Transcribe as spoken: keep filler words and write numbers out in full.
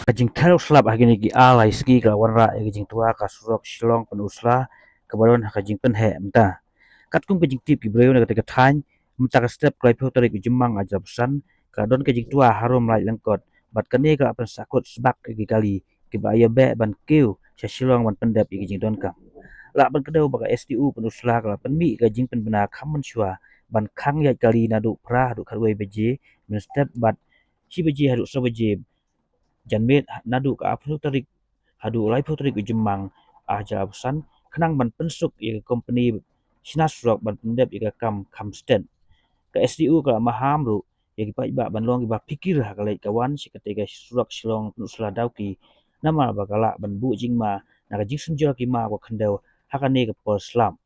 Ka jingther u slap ha kine ki ar lai sngi ka la wanrah ïa ka jingtwa ka surok Shillong Pynursla kaba don ha ka jingpynheh mynta. Katkum ka jingtip ki briew na kata ka thaiñ, mynta ka step ka laiphew tarik u Jymmang ar hajar arphew san ka la don ka jingtwa harum laitlyngkot, bad kane ka la pynsahkut sbak ïa ki kali kiba la ïabeh ban kiew sha Shillong ban pyndep ïa ki jingdonkam. Lah ban kdew ba ka S D O Pynursla ka la pynmih ka jingpynbna kham mynshuwa ban khang ïaid kali naduh phra haduh khatwei baje mynstep bad shi baje haduh saw baje janmiet, naduh ka arphew tarik haduh laiphew tarik u Jymmang ar hajar arphew san, khnang ban pynsuk ïa ka kompani shna surok ban pyndep ïa ka kam kham stet. Ka S D O ka la maham ruh ïa ki paidbah ban long kiba phikir ha ka leit ka wan sha katei ka surok Shillong Pynursla Dawki, namar ba ka lah ban buh jingma na ka jingsynjor ki maw ka khyndew ha kane ka por slap.